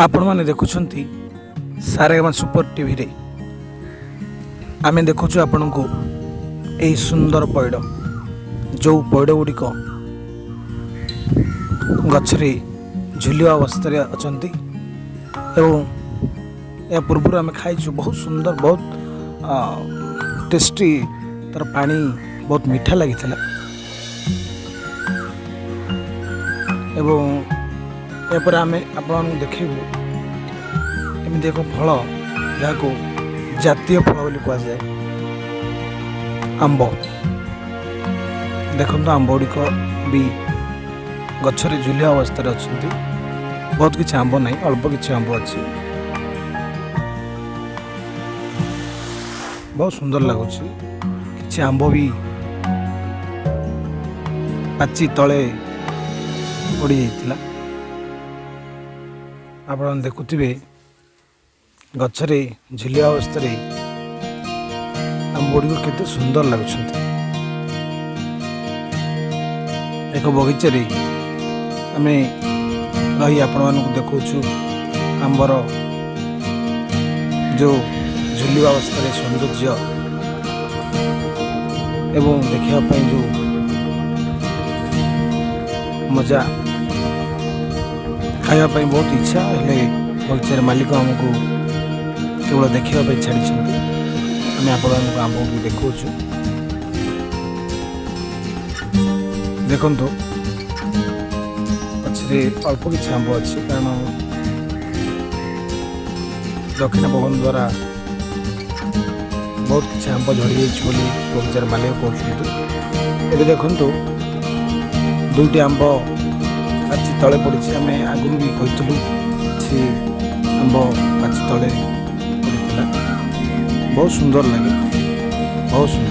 ଆପଣମାନେ ଦେଖୁଛନ୍ତି ସାରେଗାମା ସୁପର ଟିଭିରେ। ଆମେ ଦେଖୁଛୁ ଆପଣଙ୍କୁ ଏହି ସୁନ୍ଦର ପଇଡ଼, ଯେଉଁ ପଇଡ଼ ଗୁଡ଼ିକ ଗଛରେ ଝୁଲିବା ଅବସ୍ଥାରେ ଅଛନ୍ତି ଏବଂ ଏହା ପୂର୍ବରୁ ଆମେ ଖାଇଛୁ। ବହୁତ ସୁନ୍ଦର, ବହୁତ ଟେଷ୍ଟି, ତା'ର ପାଣି ବହୁତ ମିଠା ଲାଗିଥିଲା। ଏବଂ ଏହାପରେ ଆମେ ଆପଣମାନଙ୍କୁ ଦେଖେଇବୁ ଏମିତି ଏକ ଫଳ, ଯାହାକୁ ଜାତୀୟ ଫଳ ବୋଲି କୁହାଯାଏ, ଆମ୍ବ। ଦେଖନ୍ତୁ, ଆମ୍ବ ଗୁଡ଼ିକ ବି ଗଛରେ ଝୁଲିବା ଅବସ୍ଥାରେ ଅଛନ୍ତି। ବହୁତ କିଛି ଆମ୍ବ ନାହିଁ, ଅଳ୍ପ କିଛି ଆମ୍ବ ଅଛି। ବହୁତ ସୁନ୍ଦର ଲାଗୁଛି। କିଛି ଆମ୍ବ ବି ପାଚି ତଳେ ପଡ଼ିଯାଇଥିଲା। ଆପଣ ଦେଖୁଥିବେ, ଗଛରେ ଝୁଲିବା ଅବସ୍ଥାରେ ଆମ୍ବ ଗୁଡ଼ିକ କେତେ ସୁନ୍ଦର ଲାଗୁଛନ୍ତି। ଏକ ବଗିଚାରେ ଆମେ ରହି ଆପଣମାନଙ୍କୁ ଦେଖାଉଛୁ ଆମ୍ବର ଯେଉଁ ଝୁଲିବା ଅବସ୍ଥାରେ ସୌନ୍ଦର୍ଯ୍ୟ ଏବଂ ଦେଖିବା ପାଇଁ ଯେଉଁ ମଜା, ଖାଇବା ପାଇଁ ବହୁତ ଇଚ୍ଛା। ହେଲେ ବଗିଚାର ମାଲିକ ଆମକୁ କେବଳ ଦେଖିବା ପାଇଁ ଛାଡ଼ିଛନ୍ତି। ଆମେ ଆପଣମାନଙ୍କୁ ଆମ୍ବକୁ ଦେଖାଉଛୁ। ଦେଖନ୍ତୁ, ଗଛରେ ଅଳ୍ପ କିଛି ଆମ୍ବ ଅଛି, କାରଣ ଦକ୍ଷିଣ ପବନ ଦ୍ୱାରା ବହୁତ କିଛି ଆମ୍ବ ଝଡ଼ିଯାଇଛି ବୋଲି ବଗିଚାର ମାଲିକ କହୁଛନ୍ତି। ଏବେ ଦେଖନ୍ତୁ, ଦୁଇଟି ଆମ୍ବ ପାଚି ତଳେ ପଡ଼ିଛି। ଆମେ ଆଗରୁ ବି କହିଥିଲୁ, କିଛି ଆମ୍ବ ପାଚି ତଳେ ପଡ଼ିଥିଲା। ବହୁତ ସୁନ୍ଦର ଲାଗେ, ବହୁତ ସୁନ୍ଦର।